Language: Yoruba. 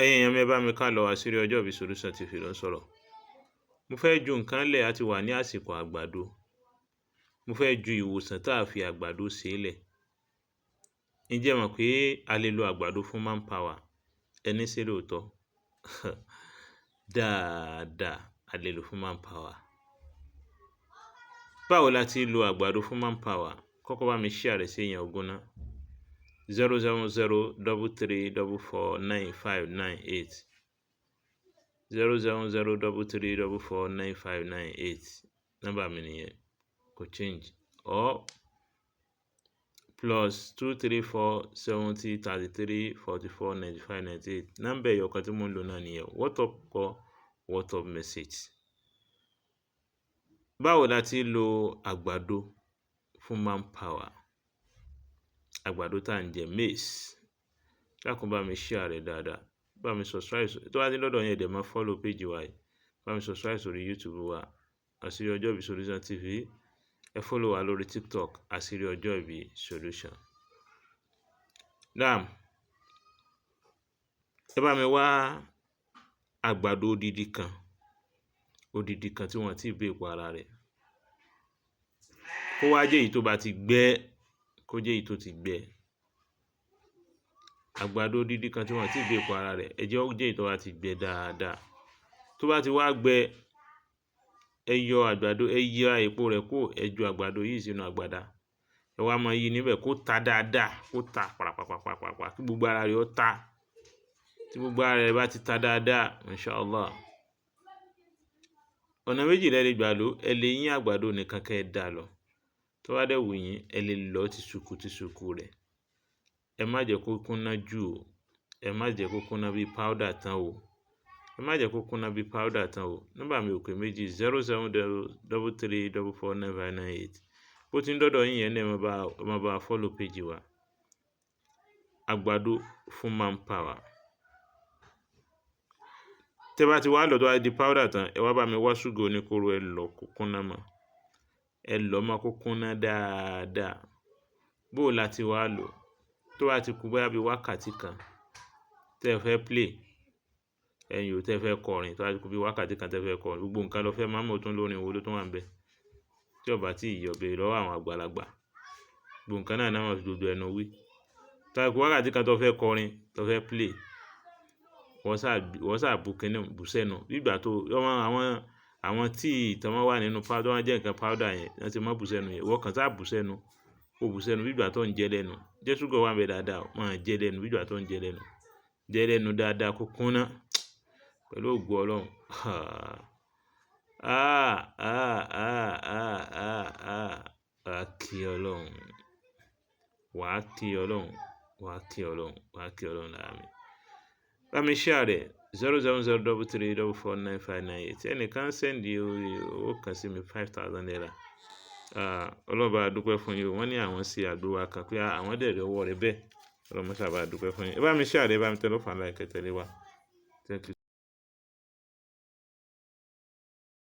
Ẹ̀yin èèyàn mi, ẹ bá mi ká lọ. Àṣírí Ọjọ́ Ìbí Solution TV ló ń sọ̀rọ̀. Mo fẹ́ ju nǹkan lẹ̀, a ti wà ní àsìkò àgbàdo. Mo fẹ́ ju ìwòsàn tá a fi àgbàdo ṣe lẹ̀. Ǹjẹ́ ẹ mọ̀ pé a lè lo àgbàdo fún manpower? Ẹni ṣe lóòótọ́? Dáadáa, a lè lò fún manpower. Báwo la ti lo àgbàdo fún manpower? Kọ́kọ́ bá mi share rẹ̀ sí èèyàn 20 ná. 07033449598, 07033449598. Nọ́mbà mi nìyẹn, kò change. Or +234 70 33 44 95 98. Nọ́mbà ẹyọ kan tí mò ń lò náà nìyẹn. WhatsApp call, WhatsApp message. Báwo la ti lo àgbàdo fún manpower? Àgbàdo tá à ń jẹ, maize. Dákun, bá mi share rẹ̀ dáadáa, bá mi subscribe. Tó bá dé lọ́dọ̀ yẹn, dẹ̀ máa follow page wa yìí. Bá mi subscribe sórí YouTube wa, Àṣírí Ọjọ́ Ìbí Solution TV. Ẹ follow wa lórí TikTok, Àṣírí Ọjọ́ Ìbí Solution. Naam, ẹ bá mi wá àgbàdo odidi kan, odidi kan tí wọ́n ti bó èpo ara rẹ̀. Kó wá jẹ́ èyí tó bá ti gbẹ, kó jẹ́ èyí tó ti gbẹ. Àgbàdo odidi kan tí wọ́n ti bó èpo ara rẹ̀, ẹ jẹ́ ó jẹ́ èyí tó bá ti gbẹ dáadáa. Tó bá ti wá gbẹ, ẹ yọ àgbàdo, ẹ yọ èpo rẹ̀ kúrò, ẹ ju àgbàdo yìí sínú àgbàdá. Ẹ wá máa yí níbẹ̀ kó ta dáadáa, kó ta pàràpàpàpàpà, kí gbogbo ara rẹ̀ ó ta. Tí gbogbo ara rẹ̀ bá ti ta dáadáa, inshallah. Ọ̀nà méjì lẹ lè gbà lò. Ẹ lè yín àgbàdo nìkan kẹ́ ẹ dà lọ. Tó bá dẹ̀ wù yín, ẹ lè lọ ti ṣùkú ti ṣùkú rẹ̀. Ẹ má jẹ́ kó kúnná jù o. Ẹ má jẹ́ kó kúnná bí powder tán o. Ẹ má jẹ́ kó kúnná bí powder tán o. Nọ́mbà mi ò pé méjì: 07033449598. Bó ti ń dọ́dọ̀ yín yẹn náà, ẹ má bá follow page wa. Àgbàdo fún manpower. Tẹ́ bá ti wá lọ, tó bá di powder tán, ẹ wá bá mi wá ṣúgà oníkóró, ẹ lọ kó kúnná mọ́. Ẹ lọ mọ́ kó kúnná dáadáa. Bó la ti wá lò, tó bá ti kú bóyá bí wákàtí kan tẹ́ ẹ fẹ́ play, ẹ̀yin ò tẹ́ ẹ fẹ́ kọrin, tó bá ti kú bí wákàtí kan tẹ́ ẹ fẹ́ kọrin, gbogbo nǹkan lọ fẹ́ máa mọ̀ tó ń lórin wo ló tún wà níbẹ̀. Tí ó bá tí ì yọ, béèrè lọ́wọ́ àwọn àgbàlagbà. Gbogbo nǹkan náà náà máa fi gbogbo ẹnu wí. Tó bá ku wákàtí kan tó fẹ́ kọrin, tó fẹ́ play, wọ́n sá bu kíní, bù sẹ́nu. Bí ìgbà tó àwọn tíì tó máa wà nínú powder, tó máa jẹ́ nǹkan powder yẹn, wọ́n ti máa bù sẹ́nu yẹn. Ìwọ kan sá bù sẹ́nu, kó bù sẹ́nu bí ìgbà tó ń jẹ lẹ́nu. Jẹ́ ṣúgà wà níbẹ̀ dáadáa, máa jẹ lẹ́nu bí ìgbà tó ń jẹ lẹ́nu. Jẹ lẹ́nu dáadáa kó kúnná pẹ̀lú ògo Ọlọ́run. Ah, ah, ah, ah, ah, ah. Wà á kí Ọlọ́run. Wà á kí Ọlọ́run. Wà á kí Ọlọ́run. Wà á kí Ọlọ́run lára mi. Bá mi share rẹ̀: 07033449598. Ẹnìkan send owó kan sí mi, ₦5,000. Ah, Ọlọ́run bá dúpẹ́ fún yín o. Wọ́n ní àwọn ṣe àgbo wa kan pé àwọn dẹ̀ rí ọwọ́ rẹ̀ bẹ́ẹ̀. Ọlọ́run máa ṣà bá dúpẹ́ fún yín. Ẹ bá mi share rẹ̀, ẹ bá mi tẹ love and like, tẹ̀lé wa. Thank you.